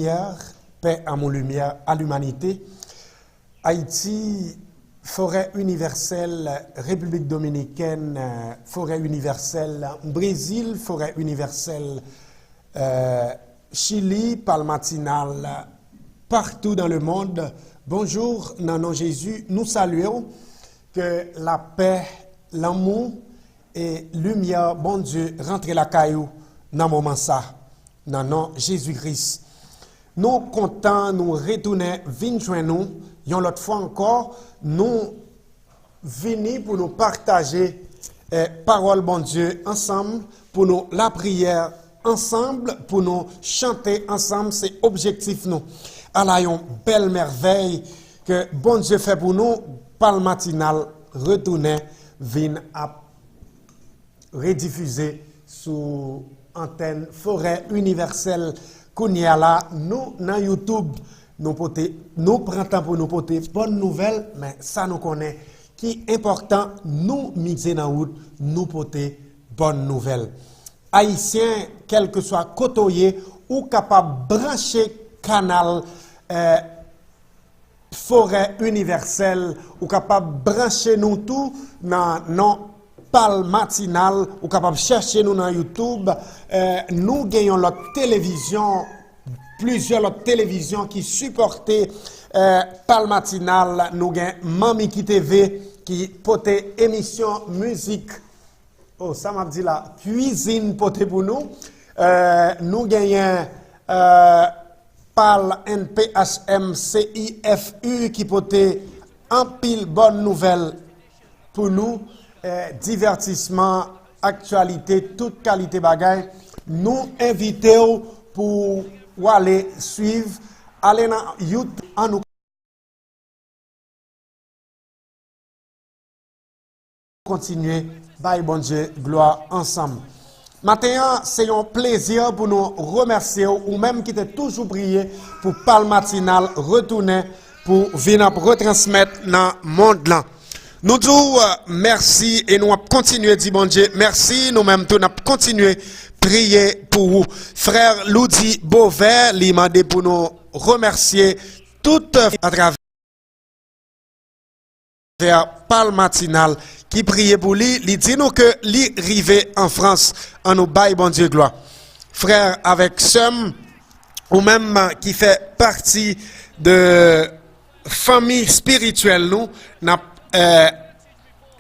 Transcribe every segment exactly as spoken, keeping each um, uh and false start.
Pè, amou limyè a limanite. Ayiti, Forè Inivèsèl, Repiblik Dominikèn, Forè Inivèsèl, Brezil, Forè Inivèsèl, Chili, Palm Matinal, partou dans le monde. Bonjou, nan non Jezi, nou salye w. Ke lapè, lanmou e limyè Bondye rantre lakay ou nan moman sa, nan non Jezi Kris. Nou kontan nou retounen vin jwenn nou yon lòt fwa ankò. Nou vini pou nou pataje, eh, pawòl Bondye ansanm, pou nou lapriyè ansanm, pou nou chante ansanm, se objektif nou. Ala yon bèl mèvèy ke Bondye fè pou nou, Palm Matinal retounen vin ap redifize sou antèn Forè Inivèsèl. Kounye a la, nou nan YouTube, nou pote, nou pran tan pou nou pote bòn nouvèl, men sa nou konnen ki enpòtan, nou mize nan wout, nou pote bòn nouvèl. Ayisyen, kèlkeswa kote w ye, ou kapab branche kanal, eh, Forè Inivèsèl, ou kapab branche nou tou nan non Palm Matinal, ou kapab chèche nou nan YouTube. Eh, nou gen yon lòt televizyon, plizyè lòt televizyon ki sipòte, eh, Palm Matinal. Nou gen Manmi ki T V ki pote emisyon mizik. Oh, sa m ap di la, kwizin pote pou nou. Eh, nou genyen, eh, Pal N P H M C I F U ki pote anpil bòn nouvèl pou nou, eh, divètisman, aktyalite, tout kalite bagay. Nou envite w pou w ale swiv, ale nan YouTube, ann nou kontinye bay Bondye glwa ansanm. Maten an, se yon plezi pou nou remèsye w, ou menm ki te toujou priye pou Pal Matinal retounen pou vin ap retransmèt nan mond lan. Nou di w, euh, mèsi e nou ap kontinye di Bondye mèsi. Nou menm tou, n ap kontinye priye pou ou. Frè Loudy Beauvais, li mande pou nou remèsye tout, euh, atravè Pal Matinal ki priye pou li. Li di nou ke li rive an Frans. Ann nou bay Bondye glwa. Frè avèk sè m, ou menm ki fè pati de fanmi espirityèl nou, n ap, eh,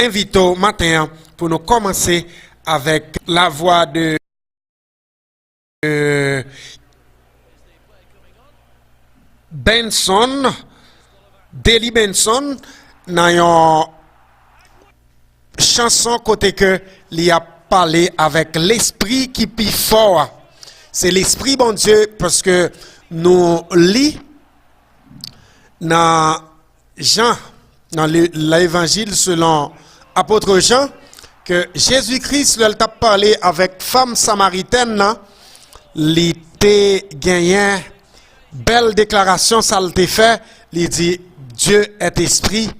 envite w maten an pou nou kòmanse avèk lavwa de, eh, Benson, Delly Benson, nan yon chanson kote ke li ap pale avèk lespri ki pi fò a. Se lespri Bondye, paske nou li nan Jan, nan le, Levanjil selon apot Jan, ke Jezi Kris, lè l t ap pale avèk fanm samaritèn nan, li te genyen bèl deklarasyon sa l te fè, li di, Dieu est esprit,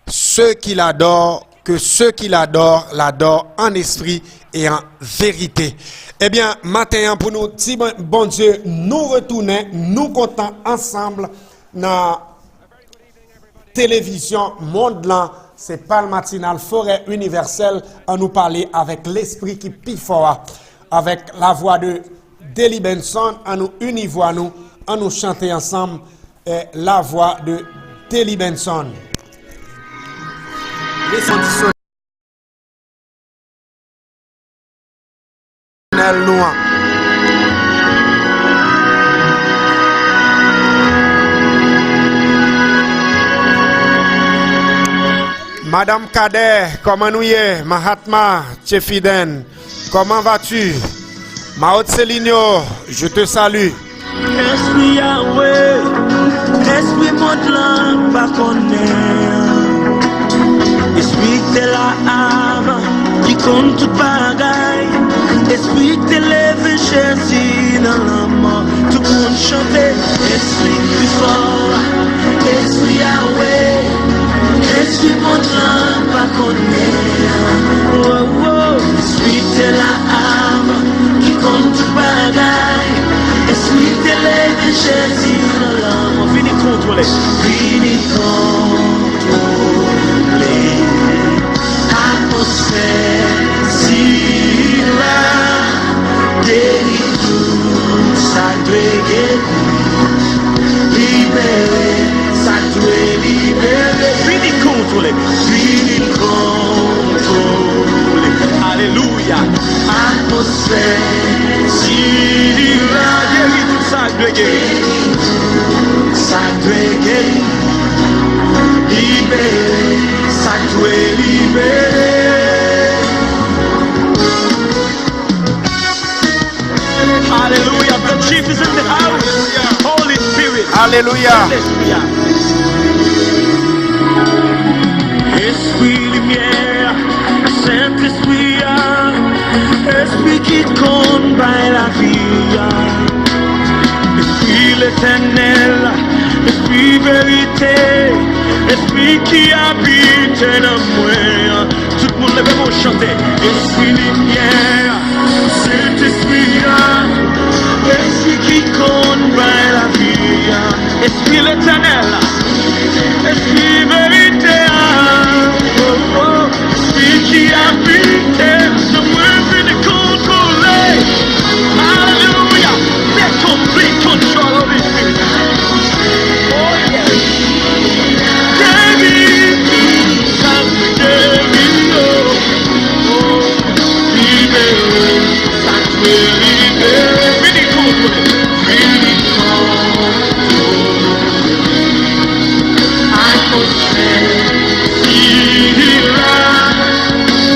ceux qui l'adorent, que ceux qui l'adorent, l'adorent en esprit et en vérité. Ebyen, maten an, pou nou di Bon-, Bondye, nou retounen, nou kontan ansanm nan televizyon mond lan, se Pal Matinal Forè Inivèsèl, ann nou pale avèk lespri ki pi fò a, avèk lavwa de Delly Benson, ann nou ini vwa nou, ann nou chante ansanm, eh, lavwa de Delly Benson. Leson nou an. Madanm Kadè, kòman nou ye? Mahatma, Chefiden, comment vas-tu? Maot Selinho, je te salue. Espri Yahweh, espri mond lan pa konnen. Espri ki te la avan, ki konn tout bagay. Espri ki te leve Jezi nan lanmò. Tout moun chante. Espri ki pi fò, espri Yahweh, espri mond lan pa konnen. Oh, oh. Espri ki te la avan, ki konn tout bagay. Espri ki te leve Jezi nan lanmou, vini kontwole. Vini kontwole atmosfè sila. Geri tout sa k dwe geri. Libere sa k dwe libere. Vini kontwole. Vini kontwole. Alelouya. Atmosfè sila. Geri tout sa k dwe geri. Sa k dwe geri. Libere sa k dwe libere. Alelouya. Blood chief is in the house. Holy Spirit. Alelouya. Sentespri a. Espri limyè, Sentespri a, Espri ki konn bay lavi a, Espri Letènèl, Espri verite, Espri ki abite nan mwen an. Tout moun leve men w chante. Espri limyè, Sentespri a, Espri ki konn bay lavi a, Espri Letènèl, Espri verite a, oh, oh, Espri ki abite nan mwen, vini kontwole. Alelouya. Take complete control of this spirit. Oh, yes. Geri, geri, oh, oh, libere. Sa k dwe libere, vini kontwole, vini kontwole. Atmosfè sila,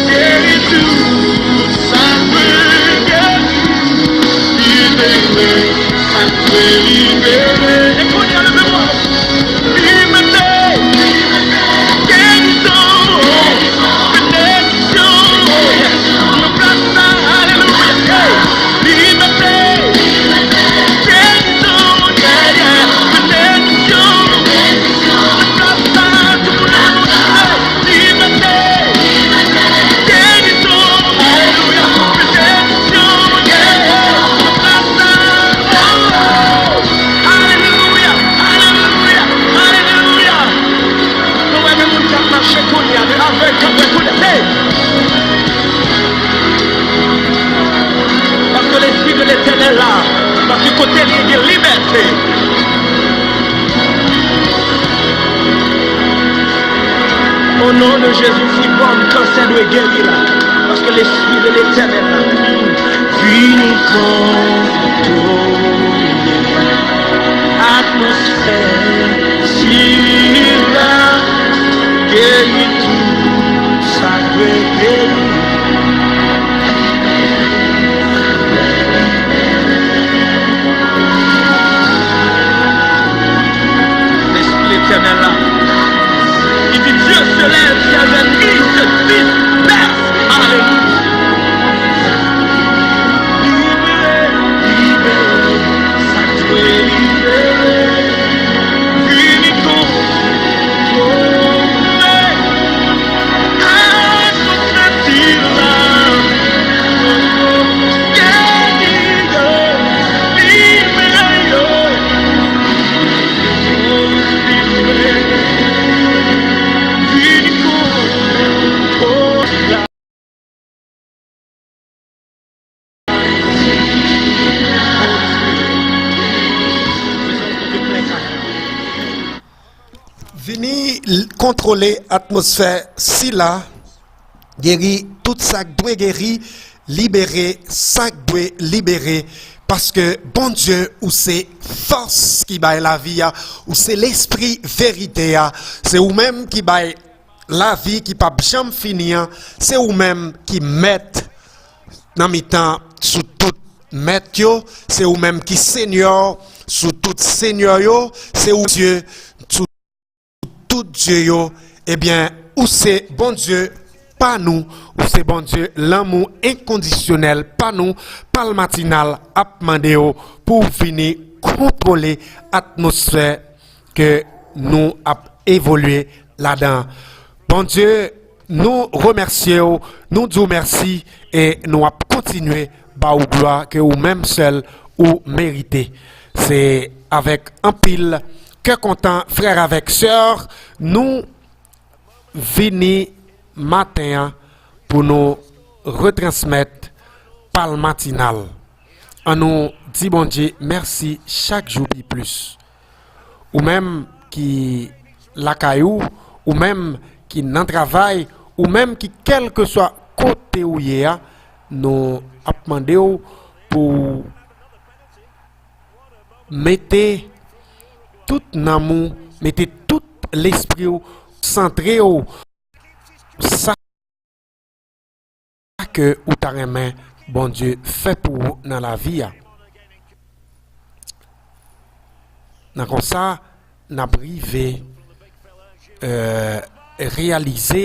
geri tout sa k dwe geri. Libere sa k dwe libere. E kounye a, leve vwa nou. Libète, gerizon, benediksyon, nan plas la, alelouya. Hey! Libète, gerizon, yeah, yeah, benediksyon, nan plas la, tout moun leve vwa nou. Hey! Libète, gerizon, alelouya, benediksyon, yeah, nan plas la, oh, alelouya, alelouya, alelouya. Nou wè gen moun k ap mache kounye a, de avèg k ap wè kounye a. Hey! Paske Lespri de Letènèl la, paske kote l ye, gen libète. O non de Jezi, fribòm, kansè dwe geri la. Paske Lespri de Letènèl la vini kontwole atmosfè sila, geri tout sa k dwe geri. Lespri Letènèl la, ki di, Dieu se lève, si elle veut, il se disperse. Alelouya. Libere, libere, sa k dwe libere. Vini kontwole. Vini l-, kontwole atmosfè sila, geri tout sa k dwe geri, libere sa k dwe libere, paske Bondye, ou se fòs ki bay lavi a, ou se Lespri verite a, se ou menm ki bay lavi ki p ap janm fini an, se ou menm ki mèt nan mitan sou tout mèt yo, se ou menm ki senyè sou tout senyè yo, se ou Dye sou tout dye yo. Ebyen, ou se Bondye pa nou, ou se Bondye lanmou enkondisyonèl pa nou, Palm Matinal ap mande w pou w vini kontwole atmosfè ke nou ap evolye ladan. Bondye, nou remèsye w, nou di w mèsi, e nou ap kontinye ba w glwa ke ou menm sèl ou merite. Se avèk anpil kè kontan, frè avèk sè, nou vini maten an pou nou retransmèt pal matinal. Annou di Bondye mèsi chak jou pi plis. Ou menm ki lakay ou, ou menm ki nan travay, ou menm ki kèlkeswa kote ou ye a, nou ap mande w pou w mete tout nanm ou, mete tout lespri w, santre w sa ke ou ta renmen Bondye fè pou ou nan lavi a. Nan konsa, n ap rive, euh, reyalize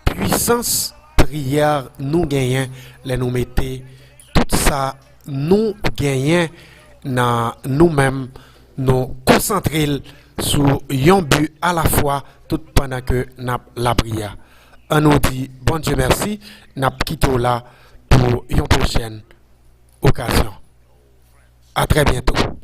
pwisans priyè nou genyen lè nou mete tout sa nou genyen nan nou menm, nou konsantre l sou yon bi alafwa tout pandan ke n ap lapriyè. Annou di Bondye mèsi, n ap kite w la pou yon pwochèn okazyon. A trè byento.